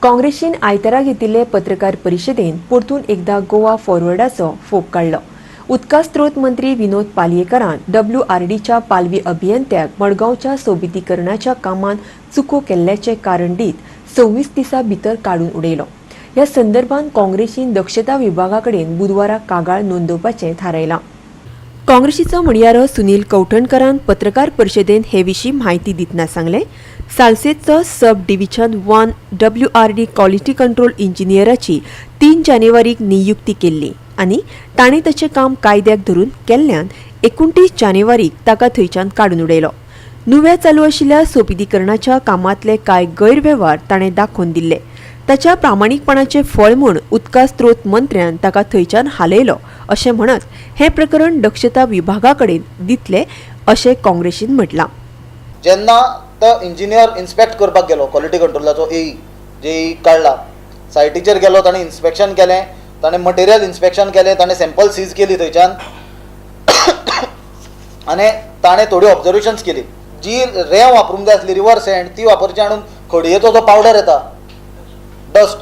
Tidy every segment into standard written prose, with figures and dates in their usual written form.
काँग्रेसीन आयतारा घेतिल्ले पत्रकार परिशदेन परतून एकदा गोवा फॉरवर्डाचो फोग काडलो. उदका स्त्रोत मंत्री विनोद पालयेकारान डब्ल्यूआरडीच्या पालवी अभियंत्याक मडगांवच्या सोबितीकरणाच्या कामांत चुको केल्ल्याचें कारण दीत 26 दिसां भितर काडून उडयलो. ह्या संदर्भात काँग्रेसीन दक्षता विभागा कडेन बुधवारा कागाळ नोंदोवपाचें थारायलां. काँग्रेसीचो म्हणयारो सुनील कवठणकरान पत्रकार परिशदेंत हे विशीं म्हायती दितना सांगलें, सालसेतचो सब डिव्हिजन 1 डब्ल्यूआरडी क्वॉलिटी कंट्रोल इंजिनियराची 3 जानेवारीक नियुक्ती केल्ली आनी ताणें ताचें काम कायद्याक धरून केल्ल्यान 29 जानेवारीक ताका थंयच्यान काडून उडयलो. नुव्या चालू आशिल्ल्या सोबितीकरणाच्या कामांतले कांय गैरवेव्हार ताणें दाखोवन दिल्ले. ताच्या प्रामाणीकपणाचें फळ म्हूण उदका स्त्रोत मंत्र्यान ताका थंयच्यान हालयलो अशें म्हणत हें प्रकरण दक्षता विभागा कडेन दितले अशें काँग्रेसीन म्हटलां. जेन्ना तो इंजिनियर इन्स्पेक्ट करपाक गेलो, क्वॉलिटी कंट्रोलाचो एई जे काडला, सायटीचेर गेलो, ताणें इन्स्पेक्शन केलें, ताणें मटेरियल इन्स्पेक्शन केलें, ताणें सॅम्पल सीज केली थंयच्यान आनी ताणें थोडी ऑब्जर्वेशन्स केली. जी रेंव वापरूंक जाय आसली, रिवर सँड, ती वापरची आणून खडयेचो जो पावडर येता, डस्ट,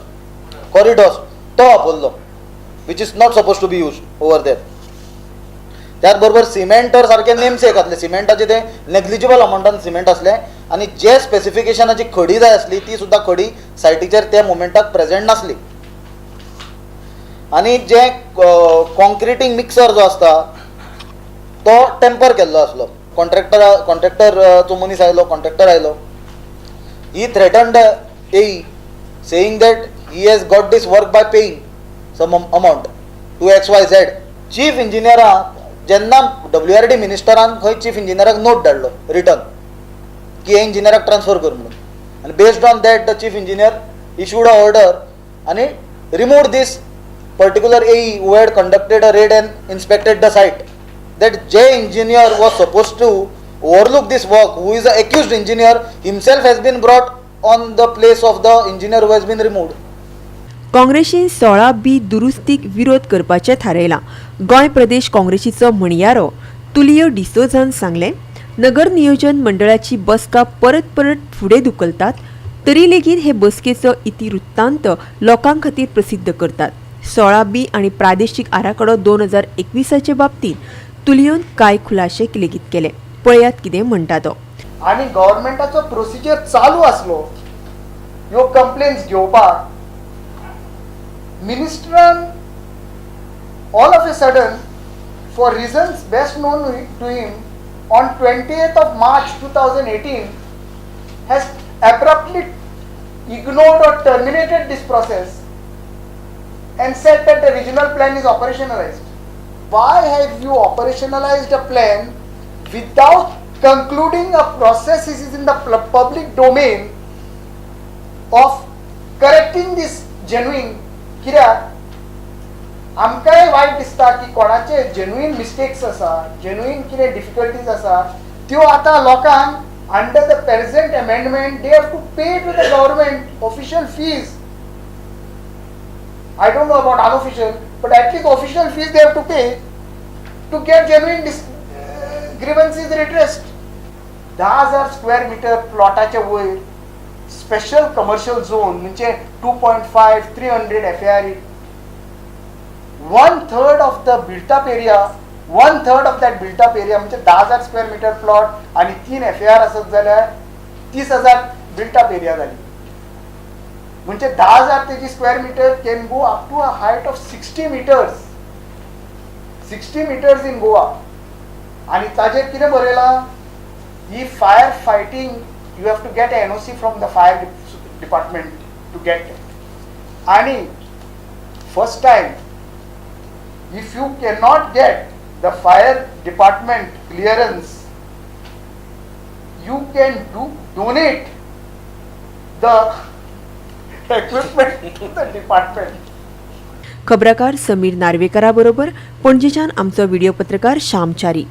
क्वॉरी डस्ट, तो वापरलो, which is not suppose to be use over there. त्याच बरोबर सिमेंट तर सारकें नेमसेक आसलें. सिमेंटाचें तें नेग्लिजिबल अमाउंटान सिमेंट आसलें आनी जे स्पेसिफिकेशनाची खडी जाय आसली ती सुद्दां खडी सायटीचेर त्या मोमेंटाक प्रेजेंट नासली. आनी जे कॉन्क्रिटींग मिक्सर जो आसता तो टेम्पर केल्लो आसलो. कॉन्ट्रॅक्टर मनीस आयलो, कॉन्ट्रॅक्टर आयलो, he threatened AE, saying that he has got this work by paying some amount to XYZ. Chief इंजिनियराक जेन्ना डब्ल्यूआरडी मिनिस्टरान खंय चीफ इंजिनियराक नोट धाडलो रिटर्न की हे इंजिनियराक ट्रान्सफर कर म्हणून, आनी based on that the chief engineer issued a order आनी remove this particular AE who had conducted a raid and inspected the site. That J engineer was supposed to overlook this work, who is the accused engineer, himself has been brought on the place of the engineer who has been removed. काँग्रेसीन 16 बी दुरुस्तीक विरोध करपाचें थारायलां. Goa Pradesh काँग्रेसीचो म्हणयारो Tulio डिसोझान सांगलें, नगर नियोजन मंडळाची बसका परत परत फुडें धुकलतात तरी लेगीत हे बसकेचो इतिवृत्तांत लोकां खातीर प्रसिद्ध करतात. 16 बी आनी प्रादेशीक आराखडो 2021आचे बाबतींत तुलियोन कांय खुलाशे लेगीत केले. पळयात कितें म्हणटा तो. आनी गव्हर्मेंटाचो प्रोसिजर चालू आसलो ह्यो कंप्लेन्स घेवपाक, मिनिस्टरान all of a sudden, for reasons best known to him, on 28th of March 2018 has abruptly ignored or terminated this process and said that the regional plan is operationalized. Why have you operationalized a plan without concluding a process is in the public domain of correcting this genuine? कित्याक आमकांय वायट दिसता की कोणाचे genuine mistakes आसा, genuine कितें difficulties आसा, त्यो आतां लोकांक under the present amendment they have to pay to the government official fees. I don't know about unofficial, but at least official fees they have to pay to get genuine grievances redressed. 10,000 square meter प्लॉटाच्या वयर special commercial zone म्हणजे 2.5, 300 FAR, one third of the built up area, one third of that built up area म्हणजे 10,000 square metre plot आणि 3 FAR आसत जाल्यार 30,000 built up area जाली. म्हणजे 10,000 तेजी square meter can go up to a height of 60 meters, 60 meters in Goa. आणि ताजेर कितें बरयलां? ही fire fighting, you have to get NOC from the fire department to get. आणि first time, if you cannot get the fire department clearance, you can do donate the equipment to the department. खबराकार Sameer नार्वेकरा बरोबर पणजेच्यान आमचो video पत्रकार श्याम च्यारी.